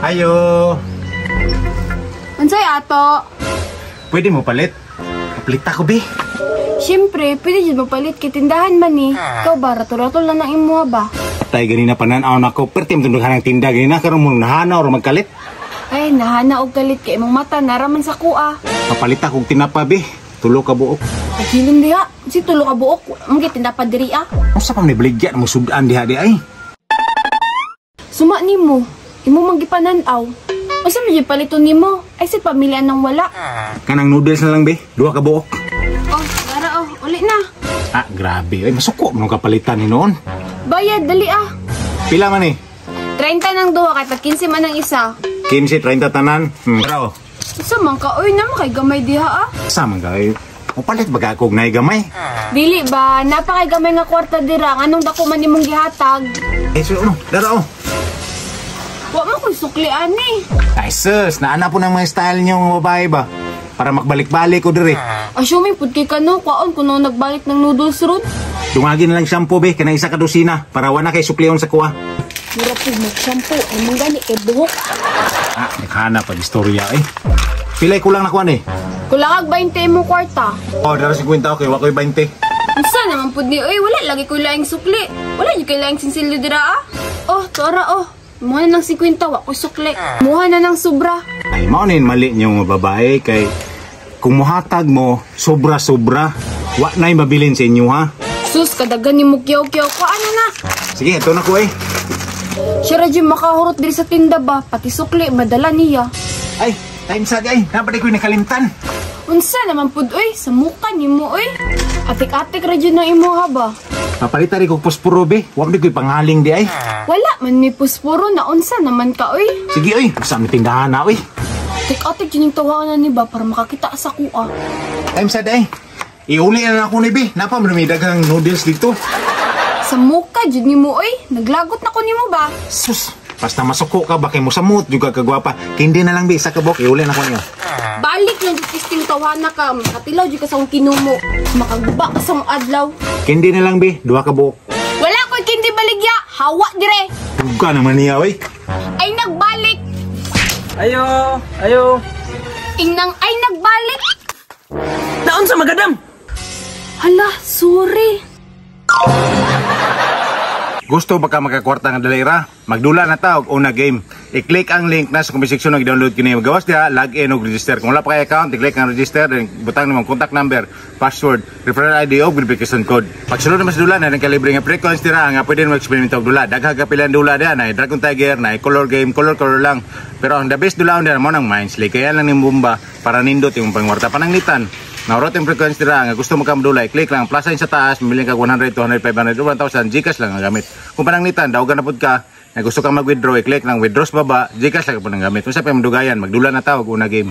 Ayo. Unsay ato? Pwede mo palit? Palit ako, be. Siyempre, pwede jud mapalit kay tindahan man ni. Ikaw ba, ratol-ratol na nang imuha ba? Tay ganina panan-aw nako, perti mo tundog ng tinda ganina karon mo nahana or magkalit. Ay, nahana og kalit kay imong mata naraman sa kuha. Papalit akong tinapa, be. Tulo ka buok. Pagilom diha, si tulo ka buok, mong gitinda pa diri ah. Usa pa man baligya mo sudan diha di ay. Suma nimo, imo man gipanan-aw. Unsa man gyud paliton nimo? Ay sa pamilya nang wala. Kanang noodles na lang, be. Duha ka buok. Oh, dara oh, uli na. Ah, grabe. Ay, masuko mo nung kapalitan ni noon. Bayad, dali ah. Pila man eh? 30 ng duha kay tag 15 man ang isa. 15, 30 tanan. Pero, Unsa man ka oy, naman kay gamay diha ah. Sa man ka eh. Mupalit ba ka akong gamay? Dili ba, napakay gamay nga kwarta dira, anong dako man nimong gihatag? Eh, so, ano? Dara oh. Wa man koy sukli ani. Ay, sus, naana po ng mga style niyo mga babae ba? Para makbalik-balik ko diri. Assuming pud kay kano, kwaon kuno nagbalik ng noodles ron. Dungagin na lang shampoo, be, kanang isa ka dosina para wala kay suklion sa kuha. Mura pud mag-shampoo, ay mong gani kay buhok. Ah, nakana pag istorya eh. Pilay kulang na kuha ni. Kulang ag 20 imong kwarta. Oh, dara 50, okay, wa ko'y 20. Unsa naman pud ni oy, wala lagi koy laing sukli. Wala gyud kay laing sinsilyo dira ah. Oh, tora oh. Muha na ng 50, wa koy sukli. Muha na ng sobra. Ay, mao nin mali niyo mga babae kay kung muhatag mo sobra-sobra, wa na'y mabilin sa inyo ha. Sus, kadagan ni mo kiyaw-kiyaw ko. Ano na? Sige, ito na ko eh. Siya ra jud makahurot diri sa tinda ba, pati sukli madala niya. Ay, time sa ay, napad ko'y nakalimtan. Unsa naman pud oy, sa muka nimo oy. Atik-atik ra jud nang imuha ba. Papalitan rin kog posporo be, wa man ko'y panghaling di ay. Wala man may posporo na unsa naman ka oy. Sige oy, sa mi tindahan na oy. Atik-atik jud ning tawanan ni ba para makakita sa kuha. Time sa ay. Iuli na ako ni be, napa man may daghang noodles dito. Sa muka jud nimo oy, naglagot na ko nimo ba. Sus, basta masuko ka ba kay mosamot jud ka kagwapa. Kindi na lang be, isa ka buok, iuli na ko niyo. Balik lang jud pisting tawana ka, makatilaw jud ka sa akong kinumo, makaguba ka sa akong adlaw. Kindi na lang be, duha ka buok. Wala ko'y kindi baligya, hawa dire. Duga naman niya oy. Ay nagbalik, Ayo, ayo. Inang ay nagbalik. Naon sa magadam? Hala, sorry. Gusto ba ka makakwarta nga dalira? Magdula na ta og una game. I-click ang link na sa comment section og download kini. Magawas diha, log in og register. Kung wala pa kay account, i-click ang register then butang nimong contact number, password, referral ID og verification code. Pagsulod naman sa dula na kalibre nga free coins dira nga pwede mo experiment og dula. Daghang kapilan dula diha na Dragon Tiger, na color game, color color lang. Pero ang the best dula dira mo nang Mines Lake. Kaya lang ning bomba para nindot imong pangwarta pananglitan. Naurot yung frequency dira nga gusto mo ka modula, i-click lang plus sign sa taas, mamili ka 100, 200, 500, 1,000, GCash lang ang gamit. Kung pananglitan, daogan na pud ka, nga gusto ka mag-withdraw, i-click lang withdraw sa baba, GCash lang pud ang gamit. Unsa pa madugayan, magdula na ta og una game.